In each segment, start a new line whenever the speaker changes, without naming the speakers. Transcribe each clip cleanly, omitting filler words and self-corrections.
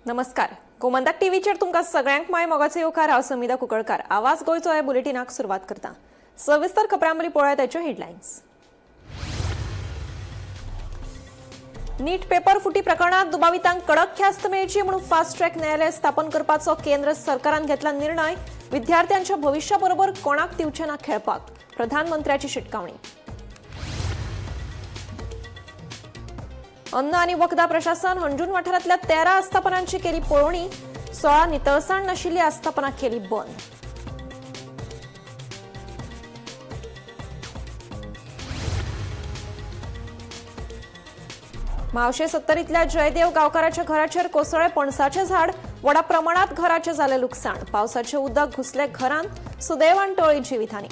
नमस्कार, गोमंतक टीव्हीचेर तुमकां सगळ्यांक माय मोगाचो येवकार. हांव समिधा कुंकळकार. आवाज गोंयचो ह्या बुलेटिनाक सुरवात करता. सविस्तर खबरां मदीं पळोवया ताच्यो हेडलायन्स. नीट पेपर फुटी प्रकरणात दुबावितांक कडक ख्यास्त मेळची म्हणून फास्ट ट्रॅक न्यायालय स्थापन करपाचो केंद्र सरकारान घेतला निर्णय. विद्यार्थ्यांच्या भविष्याबरोबर कोणाक दिवचे ना खेळपाक, प्रधानमंत्र्याची शिटकावणी. अन्न आणि वखदां प्रशासन हणजूण वाठारांतल्या 13 आस्थापनांची केली पळोवणी. 16 नितळसाण नाशिल्ली आस्थापना केली बंद. म्हावशे सत्तरीतल्या जयदेव गांवकाराच्या घराचेर कोसळ्ळे पणसाचें झाड. व्हडा प्रमाणात घराचें जालें लुकसाण. पावसाचें उदक घुसलें घरांत. सुदैवान टळ्ळी जिवीतहानी.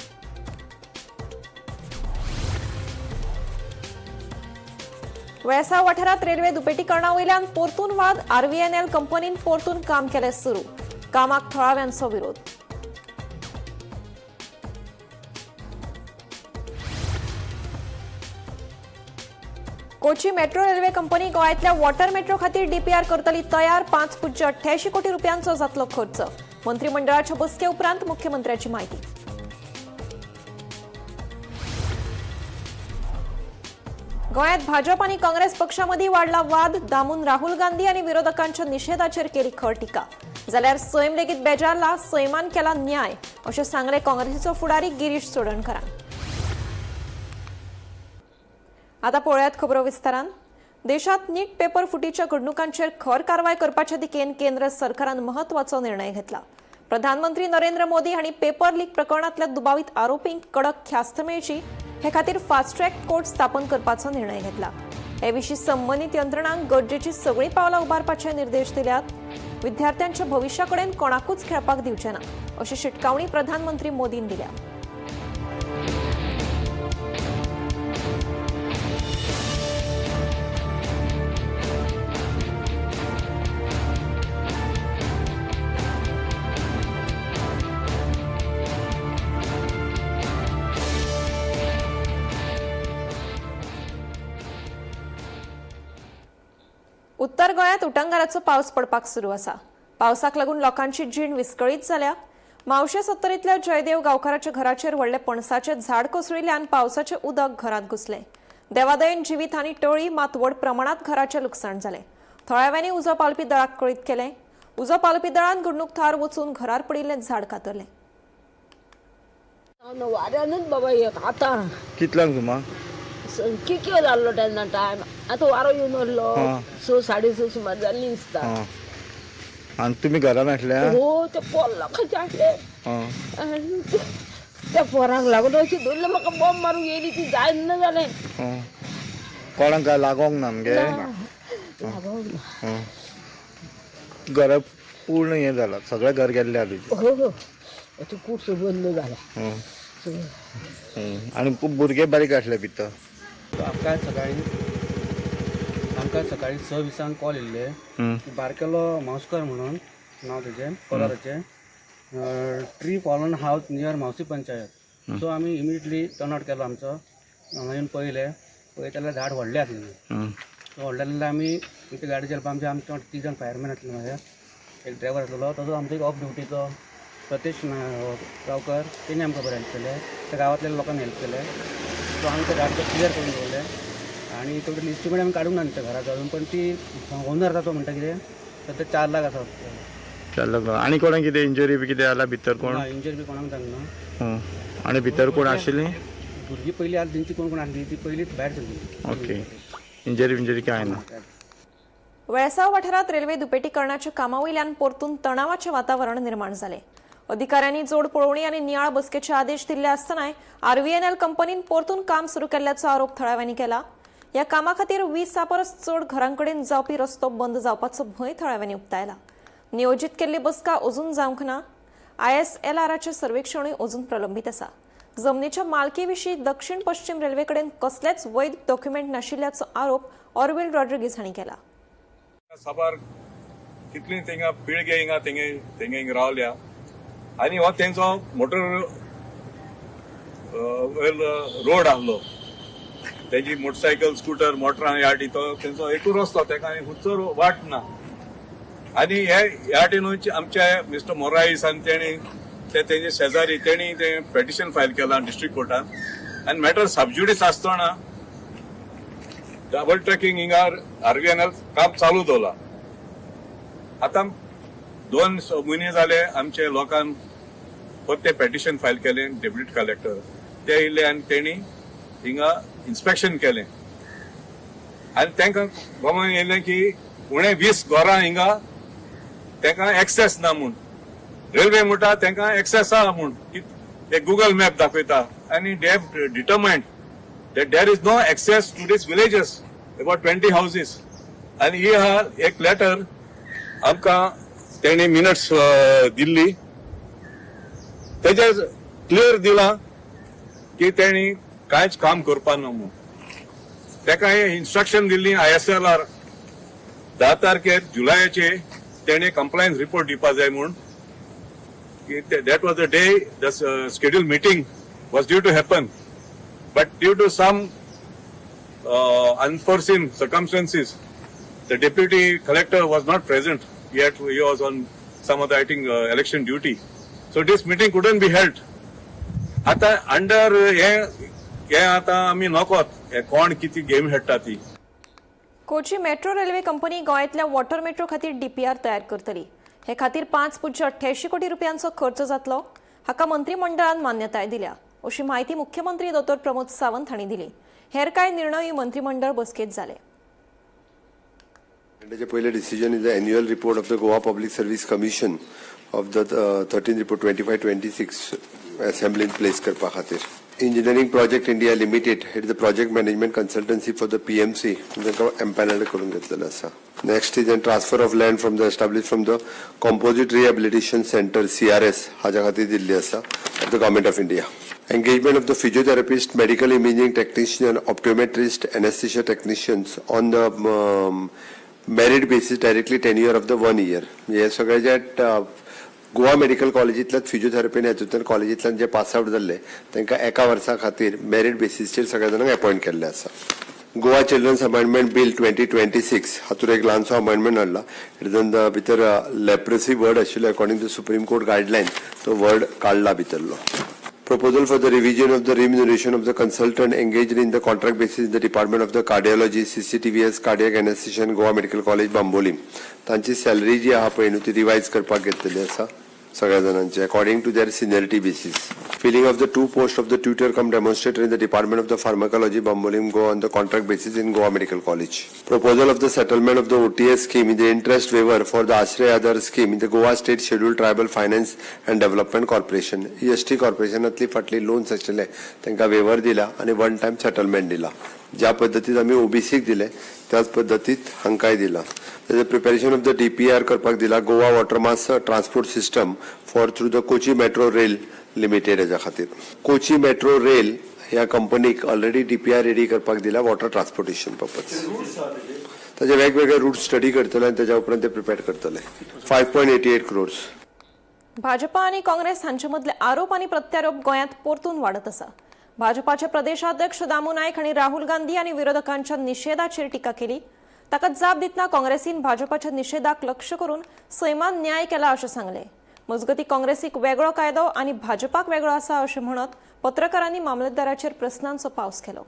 वेळसांव वाठारांत रेल्वे दुपेटीकरणा वयल्यान परतून वाद. आरव्हीएनएल कंपनीन परतून काम केलें सुरू. कामाक थळाव्यांचो विरोध. कोची मेट्रो रेल्वे कंपनी गोंयांतल्या वॉटर मेट्रो खातीर डीपीआर करतली तयार. 5.88 कोटी रुपयांचो जातलो खर्च. मंत्रिमंडळाच्या बसके उपरांत मुख्यमंत्र्याची माहिती. गोंयांत भाजप आनी काँग्रेस पक्षामदीं वाडला वाद. दामून राहुल गांधी आनी विरोधकांच्या निशेधाचेर केली खर टिका. जाल्यार सैम लेगीत बेजारला, सैमान केला न्याय, अशें सांगलें काँग्रेसीचो फुडारी गिरीश चोडणकारान. आता पळोवयात खबरो विस्तारान. देशात नीट पेपर फुटीच्या घडणुकांचेर खर कारवाय करपाच्या दिकेन केंद्र सरकारान महत्वाचो निर्णय घेतला. प्रधानमंत्री नरेंद्र मोदी हांणी पेपर लीक प्रकरणांतल्या दुबावीत आरोपींक कडक ख्यास्त मेळची हे खातीर फास्ट ट्रॅक कोर्ट स्थापन करपाचो निर्णय घेतला. हे विशीं संबंदीत यंत्रणांक गरजेची सगळीं पावलां उबारपाचे निर्देश दिल्यात. विद्यार्थ्यांच्या भविश्या कडेन कोणाकूच खेळपाक दिवचे ना, अशी शिटकावणी प्रधानमंत्री मोदीन दिल्या. उत्तर गोंयांत उटंगाराचो पावस पडपाक सुरू आसा. पावसाक लागून लोकांची जीण विस्कळीत जाल्या. म्हावशे सत्तरींतल्या जयदेव गांवकाराच्या घराचेर व्हडलें पणसाचें झाड कोसळिल्ल्यान पावसाचें उदक घरांत घुसलें. देवादयेन जिवीत आनी टळी, मात व्हड प्रमाणात घराचें लुकसाण जालें. थळाव्यांनी उजो पालपी दळाक कळीत केलें. उजो पालपी दळान घडणूक थळार वचून घरार पडिल्लें झाड कातरलें.
वाऱ्यानूच बाबा एक आतां.
कितल्यांक सुमार?
कितलो जाल्लो तेन्ना टायम, आतां वारो येवन उरलो.
हा.
6 6:30 सुमार जाल्ली दिसता.
आं, आनी तुमी घरान आसल्या?
हो, ते पोल्ला खंयचे आसले.
आं.
आनी त्या पोरांक लागून अशें धरलें म्हाका, बॉम्ब मारूंक येयली ती, जायना जालें.
आं, कोणाक काय लागोंक ना मगे?
लागोंक ना.
आं, घर पूर्ण हें जालां, सगळें घर गेल्लें आहा तुजें?
हो हो, ते कूर्स बंद जाला.
आं.
सगळें.
आनी खूब भुरगे बारीक आसले भितर.
आमकां सकाळी 6:20 कॉल येयल्ले की बारकेलो मावस्कर म्हणून नांव तेजें, कोलाराचें, tree fallen house near Mhalsa panchayat. So आमी इमिडिएटली टर्न आवट केलो आमचो. हांगा येवन पळयलें, पळयत जाल्यार झाड व्हडलें आसलें. सो व्हडलें आसलें, आमी आमच्या गाडयेच्या हेल्पान, आमचे आमचे तीग जाण फायरमॅन आसले, म्हाज्या एक ड्रायवर आसलेलो, तसो आमचो एक ऑफ ड्युटीचो प्रतेश गांवकर, तेणी आमकां बरें हेल्प केलें. त्या गांवांतल्या लोकांनी हेल्प केलें. सो आमी तें झाड क्लियर करून दवरलें आनी टोटल इस्टिमेट आमी काडूंक ना आमच्या घराचो अजून, पण ती ओनर आसा तो म्हणटा कितें तर ते 4 लाख आसा.
4 लाख. आनी कोणाक कितें इंजरी बी कितें जाला भितर कोण?
ना, इंजरी बी कोणाक जावंक ना.
आं. आनी भितर कोण आशिल्लीं?
भुरगीं पयलीं आसा तेंची कोण कोण आसली ती पयलींच भायर सरली.
ओके, इंजरी विंजरी कांय ना.
वेळसांव वाठारांत रेल्वे दुपेटीकरणाच्या कामा वयल्यान परतून तणावाचें वातावरण निर्माण जालें. अधिकाऱ्यांनी जोड पळोवणी आनी नियाळ बसकेचे आदेश दिल्ले आसतनाय आरव्हीएनएल कंपनीन परतून काम सुरू केल्ल्याचो आरोप थळाव्यांनी केला. ह्या कामा खातीर 20 परस चड घरांकडेन जावपी रस्तो बंद जावपाचो भंय थळाव्यांनी उक्तायला. नियोजीत केल्ली बसका अजून जावंक ना. आयएसएलआराचें सर्वेक्षणूय अजून प्रलंबीत आसा. जमनीच्या मालकी विशीं दक्षिण पश्चिम रेल्वे कडेन कसलेच वैध डॉक्युमेंट नाशिल्ल्याचो आरोप ऑरविल रॉड्रिगीज हांणी केला.
साबार कितली थिंगा पिळगे हिंगा थिंगे थिंगे हिंगा रावल्या आनी हो तेंचो मोटर वेल रोड आहलो. तेजी मोटरसायकल, स्कूटर, मोटरां याटी, तो तेंचो एकूच रस्तो, तेका आनी खुंयचो वाट ना. आनी हे ह्या टेनूच आमच्या मिस्टर मोराईस आनी तेणी ते तेंचे शेजारी तेणी ते पेटिशन फायल केलां डिस्ट्रिक्ट कोर्टान आनी मॅटर सबज्युडीस आसतना डबल ट्रॅकिंग हिंगा आरवीएनएल काम चालू दवरला. आतां 2 म्हयने जाले आमचे लोकांक परत ते पेटिशन फायल केलें डेप्युटी कलेक्टर ते येयले आनी तेणी हिंगा इन्स्पेक्शन केलें आनी तांकां गोमान येयलें की उणे 20 घरां हिंगा तांकां एक्सेस ना म्हूण. रेल्वे म्हणटा तांकां एक्सेस आहा म्हूण, ते गुगल मॅप दाखयता आनी they have determined that there is no access to these villages, about 20 houses. आनी ही आहा एक लेटर आमकां तेणी मिनट्स दिल्ली, तेजेर क्लियर दिलां की तेणी कांयच काम करपा ना म्हूण. तेका हे इन्स्ट्रक्शन दिल्ली ISLR 10 तारखेर जुलयाचे तेणे कंप्लायन्स रिपोर्ट दिवपा जाय म्हूण. That was the day the schedule meeting was due to happen, but due to some unforeseen circumstances, the deputy collector was not present. Yet he was on some other, I think, election duty. So this meeting couldn't be held. आता under हे हे आता आमी नकोत हे कोण किती game खेळटा ती.
कोची मेट्रो रेल्वे कंपनी गोंयांतल्या वॉटर मेट्रो खातीर डीपीआर तयार करतली. हे खातीर 5.88 कोटी रुपयांचो खर्च जातलो. हाका मंत्रिमंडळान मान्यताय दिल्या अशी म्हायती मुख्यमंत्री दोतोर प्रमोद सावंत हांणी दिली. हेर कांय निर्णयूय मंत्रिमंडळ बसकेत जाले.
त्याचे पयलें decision is the annual report of the Goa Public Service Commission of the 13 report 25-26 असेंब्लीन place करपा खातीर. Engineering Project India Limited, it is the project management consultancy for the PMC, तांकां एम्पॅनल करून घेतलेलो आसा. Next is an transfer of land from the establish from the Composite Rehabilitation Centre CRS हाज्या खातीर दिल्ली आसा of the Government of India. Engagement of the physiotherapist, medical imaging technician, optometrist, anesthesia technicians on the merit basis, directly tenure of the 1 year. हे सगळे जे Goa medical कॉलेजींतल्यान physiotherapy आनी हातूंतल्यान कॉलेजींतल्यान जे pass out जाल्ले तांकां एका वर्सा खातीर मेरीट बेसीसचेर सगळ्या जाणांक अपॉयंट केल्ले आसा. Goa Children's Amendment Bill 2026 हातूंत एक ल्हानसो अमेंडमेंट हाडला. हितून भितर लेप्रसी वर्ड आशिल्लो, according to Supreme Court guideline तो वर्ड काडला भितरलो. Proposal for the revision of the remuneration of the consultant engaged in the contract basis in the Department of the Cardiology, CCTVS, Cardiac Anesthesia, Goa Medical College, Bambolim. तांची salary जी आहा पळय न्हू ती revise करपाक घेतलेली आसा सगळ्या जाणांची according to their seniority basis. Filling of the 2 post of the tutor cum demonstrator in the Department of the Pharmacology, Bambolim, Goa on the contract basis in Goa Medical College. Proposal of the settlement of the OTS scheme in the interest waiver for the Ashray Aadhar scheme in the Goa State Scheduled Tribal Finance and Development Corporation. ST कॉर्पोरेशनांतली फाटली loans आशिल्ले तांकां waiver दिला आनी one time settlement दिला. ज्या पद्दतीत आमी ओबीसीक दिले त्याच पद्दतीत हांकांय दिला. तेजे preparation of the DPR करपाक दिला Goa Water Mass Transport System for through the Kochi Metro Rail Limited हेज्या खातीर. कोची मेट्रो रेल ह्या कंपनीक ऑलरेडी डीपीआर रेडी करपाक दिला वॉटर ट्रान्सपोर्टेशन पर्पज. ताजे वेगवेगळे रूट स्टडी करतले आनी तेज्या उपरांत ते प्रिपेर करतले. 5.88 क्रोर्स.
भाजपा आनी काँग्रेस हांचे मदले आरोप आनी प्रत्यारोप गोंयांत परतून वाडत आसा. भाजपाचे प्रदेशाध्यक्ष दामू नायक हांणी राहुल गांधी आनी विरोधकांच्या निशेधाचेर टिका केली. ताका जाप दितना काँग्रेसीन भाजपाच्या निशेधाक लक्ष करून सैमान न्याय केला अशें सांगलें. मजगतीं, काँग्रेसीक वेगळो कायदो आनी भाजपाक वेगळो आसा अशें म्हणत पत्रकारांनी मामलेदाराचेर प्रस्नांचो पावस केलो.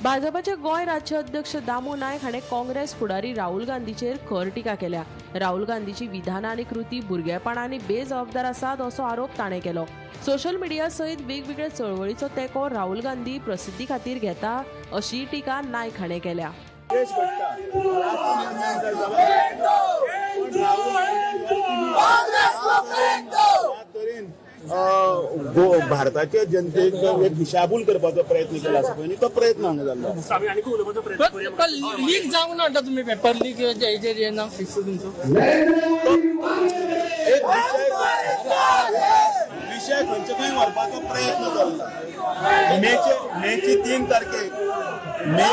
भाजपाचे गोंय राज्य अध्यक्ष दामू नायक हाणें काँग्रेस फुडारी राहुल गांधीचेर खर टिका केल्या. राहुल गांधीची विधानां आनी कृती भुरगेपणां आनी बेजबाबदार आसात असो आरोप ताणें केलो. सोशल मिडिया सयत वेगवेगळ्या चळवळीचो तेंको राहुल गांधी प्रसिद्धी खातीर घेता अशी टिका नायक हाणें केल्या.
तरेन भारताच्या जनतेक एक दिशाभूल करपाचो प्रयत्न केला आसा पळय न्ही, तो प्रयत्न हांगा जाल्लो.
लीक जावंक ना म्हणटा तुमी, पेपर लीक हेजेर येना फिक्स तुमचो.
एक विशय खंयचे खंय व्हरपाचो प्रयत्न चल्ला. मेचे 3 तारखेक मे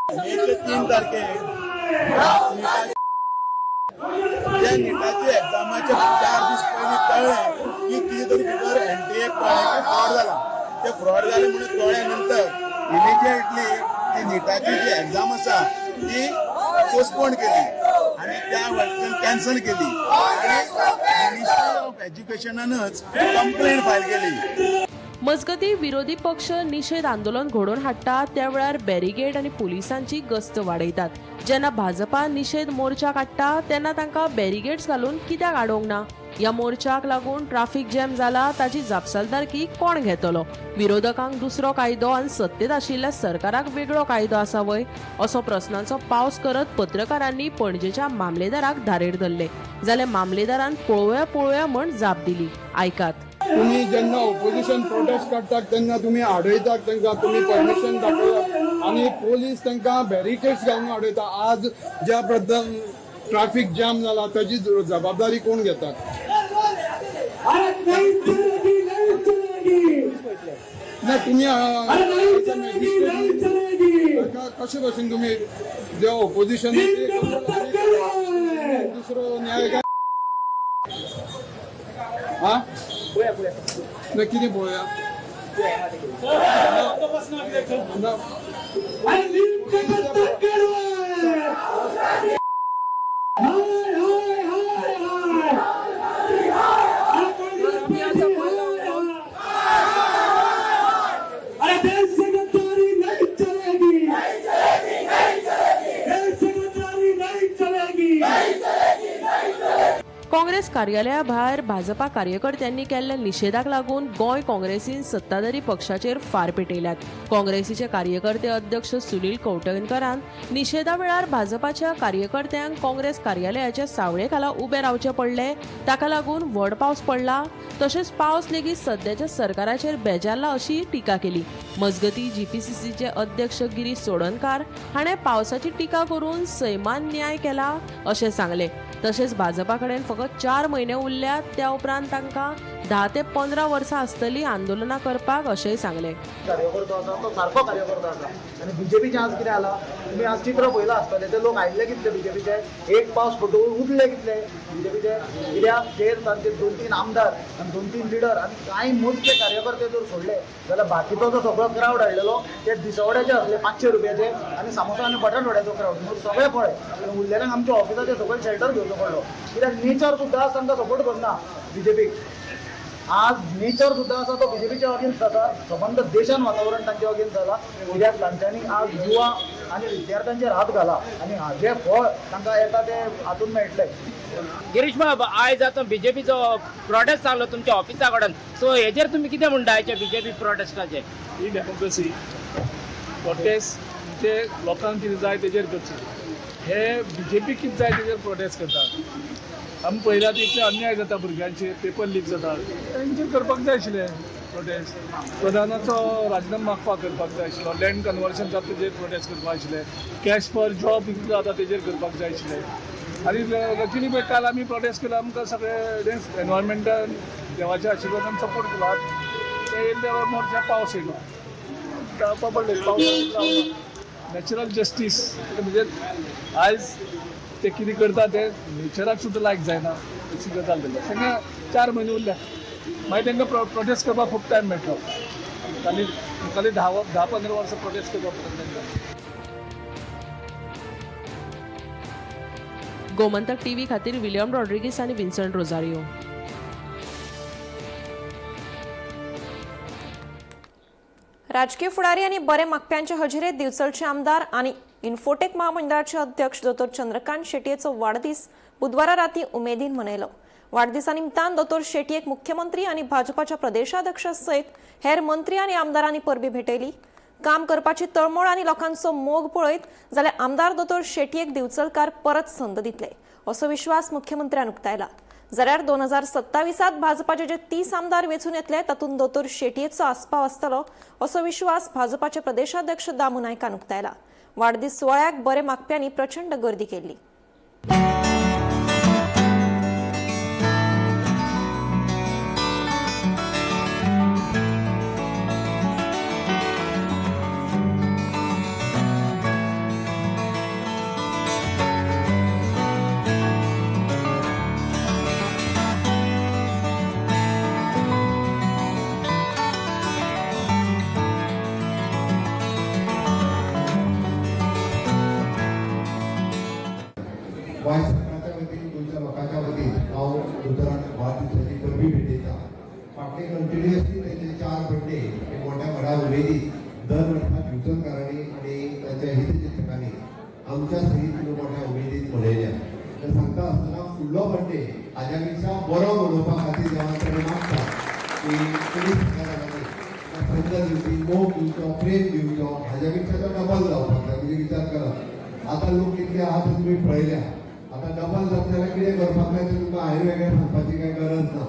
मेचे 3 तारखेक त्या निटाच्या एग्जामाच्या 4 दीस पयलीं कळ्ळें की कितें तरी भितर एनटीएक कळ्ळें की फ्रॉड जाला. ते फ्रॉड जाले म्हणून कळ्ळ्या नंतर इमिजिएटली ती निटाची जी एग्जाम आसा ती पोस्टपोन केली आनी त्या वटच्यान कॅन्सल केली आनी मिनिस्ट्री ऑफ एज्युकेशनानच कंप्लेन फायल केली.
मजगती विरोधी पक्ष निषेध आंदोलन घडोवन हाडटा त्या वेळार बॅरिगेड आनी पुलिसांची गस्त वाडयतात. जेन्ना भाजपा निषेध मोर्चा काडटा तेन्ना तांकां बॅरिगेड्स घालून कित्याक आडोवंक ना? ह्या मोर्चाक लागून ट्राफिक जॅम जाला ताची जापसालदारकी कोण घेतलो? विरोधकांक दुसरो कायदो आनी सत्तेत आशिल्ल्या सरकाराक वेगळो कायदो आसा वय, असो प्रस्नांचो पावस करत पत्रकारांनी पणजेच्या मामलेदाराक धारेर धरले. जाल्यार मामलेदारान पळोवया पळोवया म्हण जाप दिली. आयकात.
तुम्ही जेन्ना ओपोजिशन प्रोटेस्ट काडटात तेन्ना तुमी आडयतात तांकां, तुमी परमिशन दाखयतात आनी पोलीस तांकां बॅरिकेड्स घालून आडयता. आज ज्या प्रद्दान ट्राफिक जाम जाला ताची जबाबदारी कोण घेतात? ना तुमी कशे भशेन तुमी जे ओपोजिशन दुसरो न्याय काय? हा ना कितें पळोवया ना.
काँग्रेस कार्यालया भायर भाजपा कार्यकर्त्यांनी केल्ल्या निशेधाक लागून गोंय काँग्रेसीन सत्ताधारी पक्षाचेर फार पेटयल्यात. काँग्रेसीचे कार्यकर्ते अध्यक्ष सुनील कवठणकरान निशेधा वेळार भाजपाच्या कार्यकर्त्यांक काँग्रेस कार्यालयाच्या सावळे खाला उबे रावचे पडले. ताका लागून व्हड पावस पडला, तशेंच पावस लेगीत सद्याच्या सरकाराचेर बेजारला अशी टिका केली. मजगती जीपीसीसीचे अध्यक्ष गिरीश चोडणकार हाणें पावसाची टिका करून सैमान न्याय केला अशें सांगलें. तशेंच भाजपा कडेन फकत 4 म्हयने उरल्यात, त्या उपरांत तांकां 10 ते 15 वर्सां आसतली आंदोलनां करपाक अशेंय सांगलें.
कार्यकर्तो आसा तो सारको कार्यकर्तो आसा आनी बीजेपीचें आज कितें जाला, तुमी आज चित्र पळयलां आसतलें, ते लोक आयिल्ले कितले बीजेपीचे, एक पावस फटोवन उरले कितले बीजेपीचे, कित्याक ते तांचे 2-3 आमदार आनी 2-3 लिडर आनी कांय मोजके कार्यकर्ते जर सोडले जाल्यार बाकीचो जो सगळो क्रावड हाडलेलो ते दिसवड्याचे आसले 500 रुपयाचे आनी सामोसा आनी बटाटवड्याचो क्रावड, म्हणून सगळे पळय आनी उरलेल्यांक आमच्या ऑफिसाचे सगळे शेल्टर घेवचो पडलो, कित्याक नेचर सुद्दां आज तांकां सपोर्ट करना बीजेपीक. आज नेचर सुद्दां आसा तो बीजेपीच्या अगेन्स्ट आसा, सबंद देशान वातावरण तांच्या अगेन्स्ट जाला, कित्याक तांच्यांनी आज युवा आनी विद्यार्थ्यांचेर हात घाला आनी हाजें फळ तांकां येता तें हातून मेळटलें.
गिरीश बाब, आयज आतां बीजेपीचो प्रोटेस्ट चाललो तुमच्या ऑफिसा कडेन, सो हेजेर तुमी कितें म्हणटा आयच्या बीजेपी प्रोटेस्टाचेर?
ही डेमोक्रेसी प्रोटेस्ट म्हणजे लोकांक कितें जाय तेजेर करची, हे बीजेपी कितें जाय तेजेर प्रोटेस्ट करतात. आमी पळयला तितले अन्याय जाता भुरग्यांचेर, पेपर लीक जाता, तेंचेर करपाक जाय आशिल्लें प्रोटेस्ट. प्रधानाचो राजिनामो मागपाक करपाक जाय आशिल्लो, लँड कन्वर्शन जाता तेजेर प्रोटेस्ट करपाक आशिल्लें, कॅश फॉर जॉब जाता तेजेर करपाक जाय आशिल्लें. आनी लकीली पळय काल आमी प्रोटेस्ट केलो, आमकां सगळे एनवायरमेंटान देवाच्या आशिर्वादान सपोर्ट केलो. ते येयले त्या मोर्चा पावस येयलो, रावपा पडलें, पावस नॅचरल जस्टीस म्हणजे आयज ते कितें करता ते नेचराक सुद्दां लायक जायना अशी गजाल जाल्या. तांकां 4 म्हयने उरल्या, मागीर तांकां प्रोटेस्ट करपाक खूब टायम मेळटलो. मुखाल्ली 10-15 वर्सां प्रोटेस्ट करपाक पडटलें तांकां.
गोमंतक टीव्ही खातीर विलियम रॉड्रिगीस आनी विन्संट रोजारियो.
राजकीय फुडारी आनी बरे मागप्यांचे हजेरेत दिवचलचे आमदार आनी इन्फोटेक महामंडळाचे अध्यक्ष दोतोर चंद्रकांत शेटयेचो वाडदीस बुधवारा राती उमेदीन मनयलो. वाडदिसा निमतान दोतोर शेटयेक मुख्यमंत्री आनी भाजपाच्या प्रदेशाध्यक्षा सयत हेर मंत्री आनी आमदारांनी परबी भेटयली. काम करपाची तळमळ आनी लोकांचो मोग पळयत जाल्यार आमदार दोतोर शेटयेक दिवचलकार परत संद दितले असो विश्वास मुख्यमंत्र्यान उक्तायला. जाल्यार 2027 भाजपाचे जे 30 आमदार वेंचून येतले तातूंत दोतोर शेटयेचो आस्पाव आसतलो असो विश्वास भाजपाचे प्रदेशाध्यक्ष दामू नायकान उक्तायला. वाडदीस सुवाळ्याक बरे मागप्यांनी प्रचंड गर्दी केल्ली.
आनी कंटिन्युअसली तेंचे 4 बड्डे हे मोठ्या व्हडा उमेदीत दर वर्सा दिवचलकारांनी आनी तांच्या हितचिंतकांनी आमच्या सहीत मोठ्या उमेदीत मनयल्या. तर सांगता आसतना फुडलो बड्डे हाज्या पेक्षा बरो मनोवपा खातीर देवा कडेन मागता की तुमी सगळ्या जाणांनी संद दिवची, मोग दिवचो, प्रेम दिवचो, हाज्या पेक्षा तो डबल जावपाक जाय. म्हणजे विचार करात, आतां लोक कितले आहा ते तुमी पळयल्या. आतां डबल जातले जाल्यार कितें करपाक जाय तें तुमकां हांवें वेगळें सांगपाची कांय गरज ना.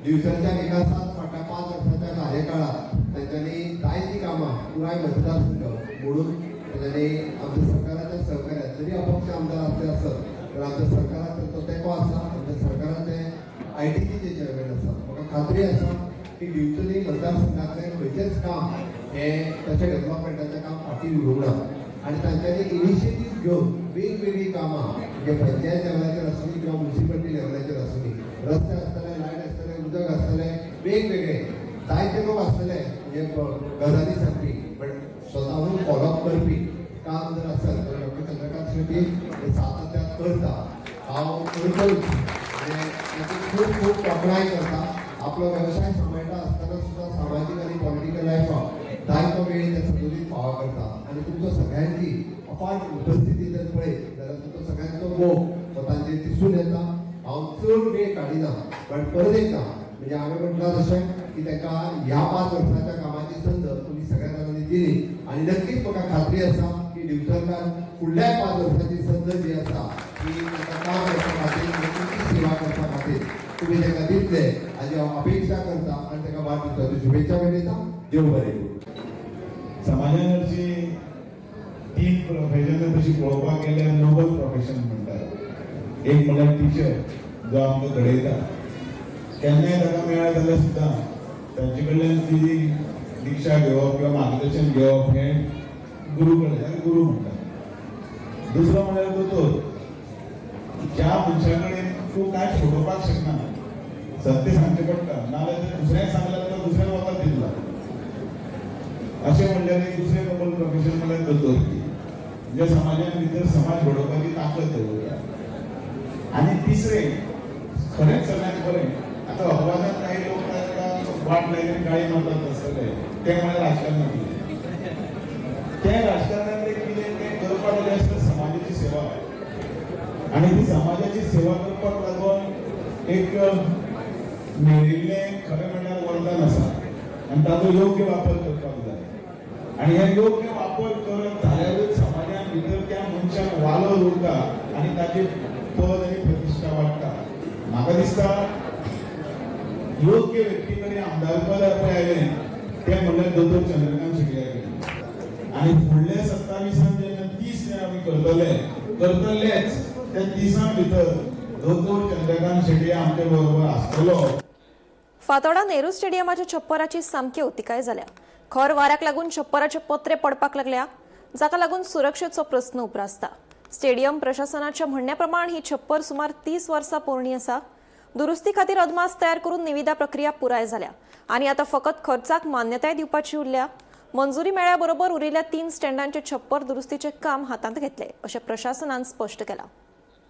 दिवचलच्या विकासात फाटल्या 5 वर्साच्या कार्यकाळात तांच्यांनी जायतीं कामां पुराय मतदारसंघ म्हणून तांच्यांनी आमच्या सरकाराच्या सहकार्यान, जरी अपक्ष आमदार आसले आसत तर आमच्या सरकाराक तांचो तेंको आसा. आमच्या सरकारान ते ITCचे चेअरमॅन आसात. म्हाका खात्री आसा की दिवचली मतदारसंघातलें खंयचेंच काम हें तशें डेव्हलपमेंटाचें काम फाटीं उरूंक ना आनी तांच्यांनी इनिशिएटीव घेवन वेगवेगळीं कामां म्हणजे पंचायत लेवलाचेर आसूं किंवा मुन्सिपालिटी लेवलाचेर आसूं, रस्ते आसतले, लायट आसतले, उदक आसतले, वेगवेगळे जायते लोक आसतले म्हणजे गजाली सांगपी, बट स्वताहून फॉलोअप करपी काम जर आसत तर डॉक्टर चंद्रकांत शेट्टी हे सातत्यान करता. हांव करतलोच, म्हणजे ताची खूब खूब तोखणाय करता. आपलो वेवसाय सांबाळटा आसतना सुद्दां सामाजीक आनी पॉलिटिकल लायफाक जायतो वेळ ते संतुलीत फावो करता आनी तुमचो सगळ्यांची अफाट उपस्थिती जर पळयत जाल्यार तुमचो सगळ्यांचो मोग हो तांचेर दिसून येता. हांव चड वेळ काडिना, पण परत एकदां म्हणजे हांवें म्हटलां तशें की ताका ह्या 5 वर्साच्या कामाची संद तुमी सगळ्या जाणांनी दिली आनी नक्कीच म्हाका खात्री आसा की दिवचलकार फुडल्या 5 वर्साची संद जी आसा ती ताका काम करपा खातीर आनी तुमची सेवा करपा खातीर तुमी ताका दितले हाजी हांव अपेक्षा करता आनी ताका वाडदिवसाच्यो शुभेच्छा भेटयता. देव बरें करूं.
समाजान हरशीं 3 प्रोफेशनां तशी पळोवपाक गेल्यार नोबल प्रोफेशन म्हणटात. एक म्हणल्यार टिचर, जो आमकां घडयता. केन्नाय ताका मेळत जाल्यार सुद्दां तांचे कडल्यान ती दिक्षा घेवप किंवा मार्गदर्शन घेवप हें गुरू कडल्यान, गुरू म्हणटात. दुसरो म्हणल्यार दोतोर, ज्या मनशा कडेन तूं कांय फटोवपाक शकना, सत्य सांगचें पडटा, नाजाल्यार जर दुसऱ्यांक सांगल्यार तर दुसऱ्याक वखद दितलो. अशें म्हणल्यार एक दुसरें नोबल प्रोफेशन म्हणल्यार दोतोरकी, जे समाजान भितर समाज घडोवपाची ताकद दवरता. आनी तिसरें खरेंच सगळ्यांत बरें, आतां अपवादान काही लोक ताका वाट लायली आनी गाळी मारतात आसतले, तें म्हणल्यार राजकारणांतलें. तें राजकारणांतलें कितें तें करपाक जाय आसता समाजाची सेवा, आनी ती समाजाची सेवा करपाक लागून एक मेळिल्लें खरें म्हणल्यार वरदान आसा आनी ताचो योग्य वापर करपाक जाय. आनी हे योग्य वापर करत जाल्यारूच समाजान भितर त्या मनशाक वालोर उरता आनी ताचे पद आनी प्रतिश्ठा वाडटा. म्हाका दिसता योग्य व्यक्ती कडेन आमदारपद पळय आयलें तें म्हणल्यार दोतोर चंद्रकांत शेट्टी कडेन. आनी फुडल्या 27 जेन्ना 30 आमी करतले, करतलेच, त्या 30 भितर दोतोर चंद्रकांत शेट्टी आमचे बरोबर आसतलो.
फातोडा नेहरू स्टेडियमाच्या छप्पराची सामकी अवतिकाय जाल्या. खर वाऱ्याक लागून छप्पराचे पत्रे पडपाक लागल्या, जाका लागून सुरक्षेचो प्रस्न उप्रासता. स्टेडियम प्रशासनाच्या म्हणण्या प्रमाण ही छप्पर सुमार 30 वर्सां पोरणी आसा. दुरुस्ती खातीर अदमास तयार करून निविदा प्रक्रिया पुराय जाल्या आनी आतां फकत खर्चाक मान्यताय दिवपाची उरल्या. मंजुरी मेळ्ळ्या बरोबर उरिल्ल्या 3 स्टँडांचे छप्पर दुरुस्तीचे काम हातांत घेतले अशें प्रशासनान स्पश्ट केलां.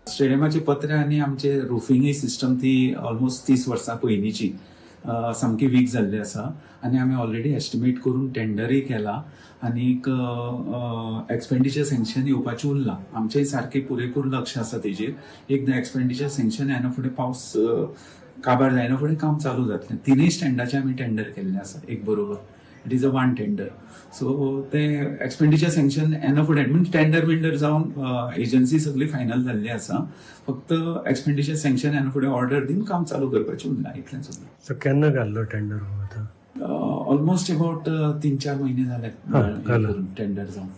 स्टेडियमाचे पत्रे आनी आमचे रुफिंगय सिस्टम ती ऑलमोस्ट 30 वर्सां पयलींची सामकी वीक जाल्ली आसा आनी आमी ऑलरेडी एस्टिमेट करून टेंडरूय केला आनीक एक्सपेंडिचर सँक्शन येवपाचें उरलां. आमचें सारकें पुरेपूर लक्ष आसा तेजेर. एकदां एक्सपेंडिचर सँक्शन येना फुडें, पावस काबार जायना फुडें काम चालू जातलें. तिनूय स्टँडाचें आमी टेंडर केल्लें आसा एक बरोबर. It is a one tender, so ते एक्सपेंडिचर सँक्शन येना फुडें म्हणजे टेंडर बिंडर जावन एजन्सी सगळी फायनल जाल्ली आसा. फक्त एक्सपेंडिचर सँक्शन येना फुडें ऑर्डर दिवन काम चालू करपाचें उरलां, इतलेंच उरलां.
सो केन्ना घाल्लो टेंडर हो आतां?
ऑलमोस्ट अबाउट 3-4 म्हयने जाले
घाला.
टेंडर जावन.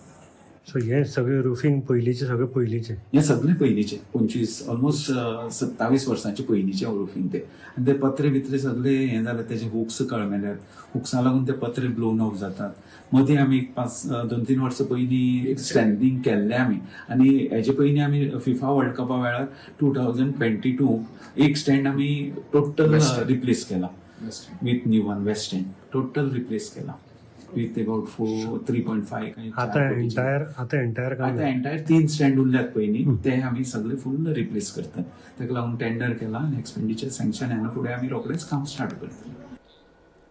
सो हे सगळे रुफींग पयलींचे, सगळे पयलींचे?
हे सगळे पयलींचे, 25, ऑलमोस्ट 27 वर्सांचे पयलींचे रुफींग ते. आनी ते पत्रे बित्रे सगळे हे जाले, तेजे हुक्स कळमेल्यात. हुक्सा लागून ते पत्रे ब्लोवन ऑफ जातात. मदीं आमी एक पांच 2-3 वर्सां पयलीं एक स्ट्रेंथनींग केल्लें आमी. आनी हेजे पयलीं आमी फिफा वर्ल्ड कपा वेळार 2022 एक स्टँड आमी टोटल रिप्लेस केला with new one. West stand total replace केला विथ अबाउट 4, 3.5.
आतां एंटायर, आतां एंटायर काम?
आतां एंटायर 3 स्टँड उरल्यात पयलीं, ते आमी सगळे फूल रिप्लेस करतात. ताका लागून टेंडर केला आनी एक्सपेंडिचर सँक्शन येना फुडें आमी रोखडेच काम स्टार्ट करतले.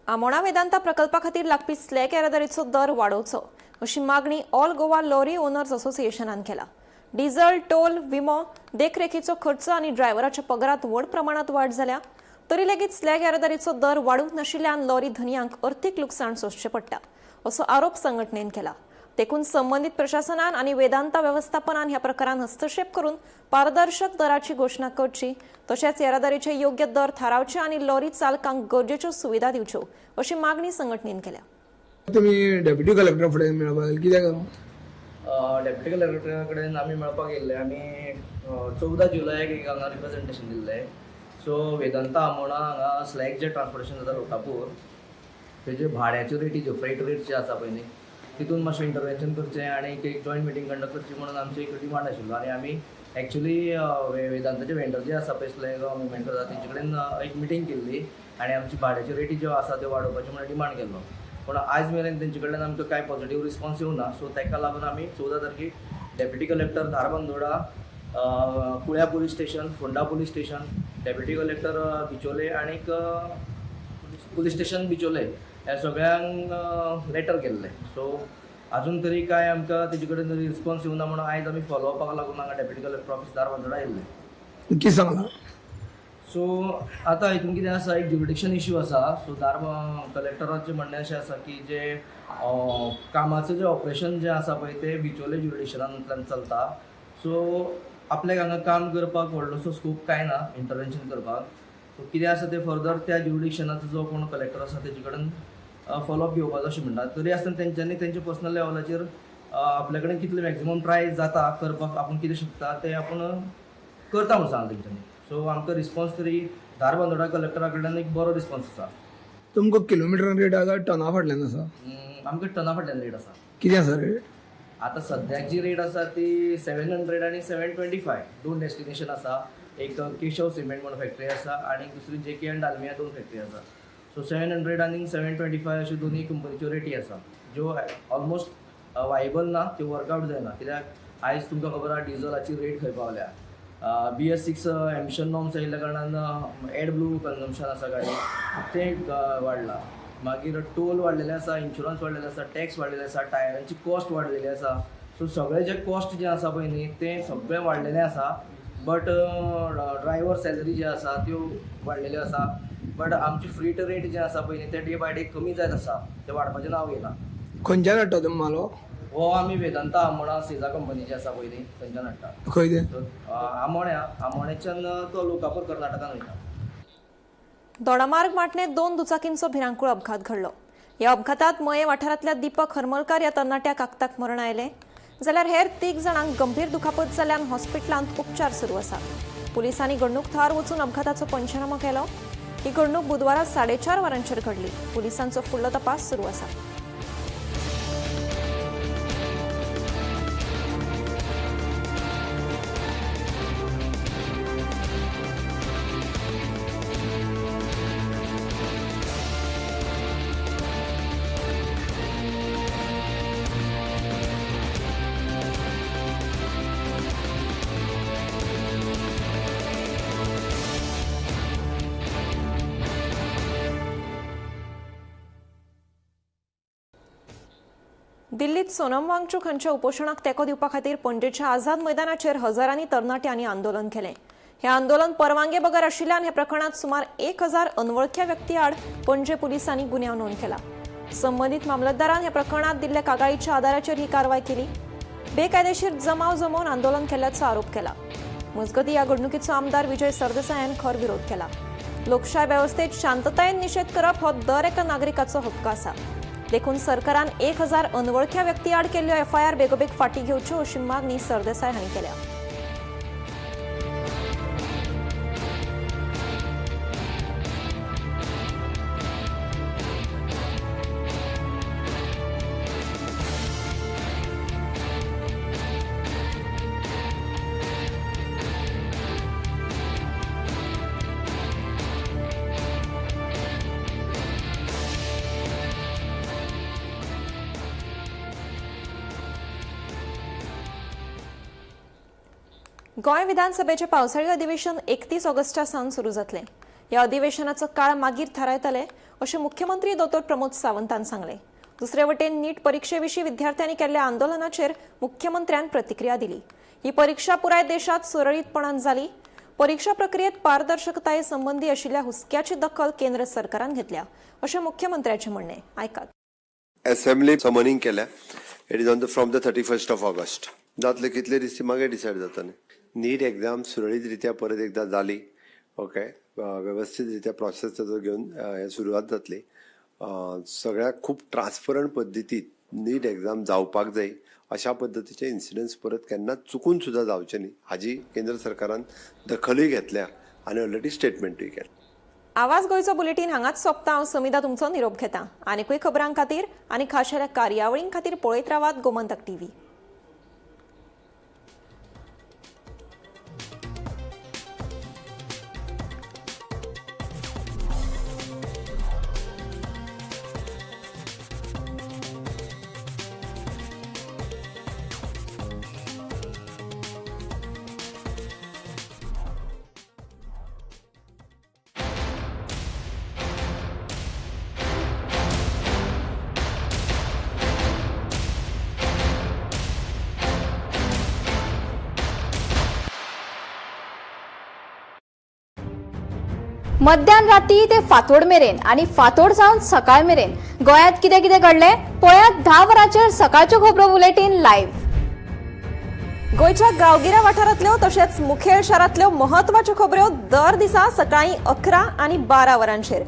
आमोणा वेदांता प्रकल्पा खातीर लागपी स्लॅग येरादारीचो दर वाडोवचो अशी मागणी ऑल गोवा लॉरी ओनर्स असोसिएशनान केला. डिझल, टोल, विमो, देखरेखीचो खर्च आनी ड्रायव्हराच्या पगारात व्हड प्रमाणात वाड जाल्या तरी लेगीत स्लॅग येरादारीचो दर वाडूंक नाशिल्ल्यान लॉरी धनयांक अर्थीक लुकसाण सोंसचें पडटा असो आरोप संघटनेन केला. देखून संबंधित प्रशासनान आनी वेदांता वेवस्थापनान ह्या प्रकारान हस्तक्षेप करून पारदर्शक दराची घोशणा करची, तशेंच येरादारीचे योग्य दर थारावचे आनी लॉरी चालकांक गरजेच्यो सुविधा दिवच्यो अशी मागणी संघटनेन केल्या.
तुमी डेप्युटी कलेक्टर फुडें मेळपाक कित्याक?
डेप्युटी कलेक्टरा कडेन आमी मेळपाक येयल्ले. आमी 14 जुलयाक एक हांगा रिप्रेझेंटेशन दिल्लें. सो वेदांता आमोणा हांगा स्लॅग जे ट्रान्सपोर्टेशन जाता लोकापूर तेजे भाड्याच्यो रेटी ज्यो फ्रेट रेट जे आसा पळय न्ही तितून मातशें इंटरवेन्शन करचें आनी एक जॉयंट मिटींग कंडक्ट करची म्हणून आमची एक डिमांड आशिल्लो. आनी आमी एक्चुली वेदांताचे वेंडर जे आसा पळय स्लॅग मुवमेंट करता तेंचे कडेन एक मिटींग केल्ली आनी आमची भाड्याच्यो रेटी ज्यो आसा त्यो वाडोवपाची म्हणून डिमांड केल्लो. पूण आयज मेरेन तेंचे कडल्यान आमकां कांय पॉझिटीव रिस्पॉन्स येवना. सो ताका लागून आमी 14 तारखेक deputy collector Dharbandora, Kulem police station, Ponda police station, deputy collector Bicholim आनीक पुलीस स्टेशन बिचोले ह्या सगळ्यांक लेटर केल्लें. सो आजून तरी कांय आमकां तेजे कडेन रिस्पॉन्स येवना म्हणून आयज आमी फॉलोअपाक लागून हांगा डेप्युटी कलेक्टर ऑफिस धारबांदोडा येयल्ले.
कितें सांगलां?
सो आतां हितून कितें आसा, एक ज्युरिडिक्शन इश्यू आसा. सो कलेक्टराचें म्हणणें अशें आसा की जे कामाचें जें ऑपरेशन जें आसा पळय तें बिचोले ज्युरिडिक्शनांतल्यान चलता. सो आपल्याक हांगा काम करपाक व्हडलोसो स्कोप कांय ना इंटरवेन्शन करपाक. सो कितें आसा तें फर्दर त्या ज्युरिडिक्शनाचो जो कोण कलेक्टर आसा तेजे कडेन फॉलोअप घेवपाचो अशें म्हणटा. तरी आसतना तेंच्यांनी तेंच्या पर्सनल लेवलाचेर आपल्या कडेन कितले मॅक्झिमम ट्राय जाता करपाक, आपूण कितें शकता तें आपूण करता म्हूण सांगलां तेंच्यांनी. सो आमकां रिस्पॉन्स तरी धारबांदोडा कलेक्टरा कडल्यान एक बरो रिस्पॉन्स आसा.
तुमकां किलोमिटरान रेट आसा, टना फाटल्यान आसा?
आमकां टना फाटल्यान रेट आसा.
कितें आसा रेट?
आतां सद्याक जी रेट आसा ती 700 आनी 725 दोन डेस्टिनेशन आसा. एक केशव सिमेंट म्हणून फॅक्टरी आसा आनी दुसरी जे के एन डालमिया दोन फॅक्टरी आसा. सो 700 आनी 725 अश्यो दोनूय कंपनीच्यो रेटी आसा ज्यो ऑलमोस्ट वायबल ना, त्यो वर्कआवट जायना. कित्याक आयज तुमकां खबर आसा डिजलाची रेट खंय पावल्या. BS6 emission norms आयिल्ल्या कारणान एड ब्लू कन्जम्पशन आसा गाडयेक तें वाडलां. मागीर टोल वाडलेले आसा, इन्शुरन्स वाडलेले आसा, टॅक्स वाडलेले आसा, टायरांची कॉस्ट वाडलेली आसा. सो सगळें जे कॉस्ट जें आसा पळय न्ही तें सगळें वाडलेलें आसा. बट ड्रायवर सॅलरी जे आसा त्यो वाडलेल्यो आसा. बट आमची फ्रीट रेट जे आसा पळय न्ही ते डे बाय डे कमी जायत आसा, ते वाडपाचें नांव घेना.
खंयच्यान हाडटा तुमी म्हाल?
हो आमी वेदांता आमोणा सेजा कंपनीचे आसा पळय न्ही थंयच्यान हाडटा.
खंय तें?
आमोण्या, आमोण्याच्यान तो लोकापूर कर्नाटकान वयता.
दोडामार्ग माटणे 2 दुचाकींचो भिरांकूळ अपघात घडलो. ह्या अपघातात मये वाठारांतल्या दीपक हरमलकार ह्या तरणाट्याक आक्ताक मरण आयलें जाल्यार हेर 3 जाणांक गंभीर दुखापत जाल्ल्यान हॉस्पिटलांत उपचार सुरू आसा. पुलिसांनी घडणूक थळार वचून अपघाताचो पंचनामो केलो. ही घडणूक बुधवारा 4:30 वरांचेर घडली. पुलिसांचो फुडलो तपास सुरू आसा. दिल्लीत सोनम वांगचूक हांच्या उपोशणाक तेंको दिवपा खातीर पणजेच्या आझाद मैदानाचेर हजारांनी तरणाट्यांनी आंदोलन केलें. हें आंदोलन परवानगे बगर आशिल्ल्यान ह्या प्रकरणांत सुमार 1000 अनवळख्या व्यक्ती आड पणजे पुलिसांनी गुन्यांव नोंद केला. संबंदीत मामलतदारान ह्या प्रकरणांत दिल्ल्या कागाळीच्या आदाराचेर ही कारवाय केली. बेकायदेशीर जमाव जमोवन आंदोलन केल्ल्याचो आरोप केला. मजगतीं ह्या घडणुकीचो आमदार विजय सरदेसायान खर विरोध केला. लोकशाय वेवस्थेत शांततायेन निशेध करप हो दर एका नागरिकाचो हक्क आसा. देखून सरकारान 1000 अनवळख्या व्यक्ती आड केल्ल्यो एफआयआर बेगोबेग फाटीं घेवच्यो अशी मागणी सरदेसाय हांणी केल्या. गोंय विधानसभेचें पावसाळी अधिवेशन 31 ऑगस्टा सावन सुरू जातलें. ह्या अधिवेशनाचो काळ मागीर थारायतले अशें मुख्यमंत्री दोतोर प्रमोद सावंतान सांगलें. दुसरे वटेन नीट परिक्षे विशीं विद्यार्थ्यांनी केल्ल्या आंदोलनाचेर मुख्यमंत्र्यान प्रतिक्रिया दिली. ही परिक्षा पुराय देशांत सुरळीतपणान जाली. परीक्षा प्रक्रियेत पारदर्शकताये संबंदी आशिल्ल्या हुस्क्याची दखल केंद्र सरकारान घेतल्या अशें मुख्यमंत्र्याचें म्हणणें. आयकात.
असेंब्ली समनिंग केल्या. It is on the from the 31st of August. जातले कितले दीस ती मागीर डिसायड जाता. नीट एक्झाम सुरळीत रित्या परत एकदा जाली, ओके, वेवस्थीत रित्या प्रोसेस ताजो घेवन हें सुरवात जातली. सगळ्याक खूब ट्रान्सपरंट पद्दतीत नीट एक्झाम जावपाक जाय अशा पद्दतीचे इन्सिडंट्स परत केन्ना चुकून सुद्दां जावचे न्ही हाजी केंद्र सरकारान दखलूय घेतल्या आनी ऑलरेडी स्टेटमेंटूय केलें.
आवाज गोंयचो बुलेटीन हांगाच सोंपता. हांव समिधा तुमचो निरोप घेता. आनीकूय खबरां खातीर आनी खाशेल्या कार्यावळीं खातीर पळयत रावात गोमंतक टीव्ही.
मध्यान राती ते फांतोड मेरेन आनी फांतोड जावन सकाळ मेरेन गोंयांत कितें कितें घडलें पळयात 10 वरांचेर सकाळच्यो खबरो बुलेटीन लायव्ह.
गोंयच्या गांवगिऱ्या वाठारांतल्यो तशेंच मुखेल शारांतल्यो म्हत्वाच्यो खबऱ्यो दर दिसा सकाळीं 11 आनी 12 वरांचेर.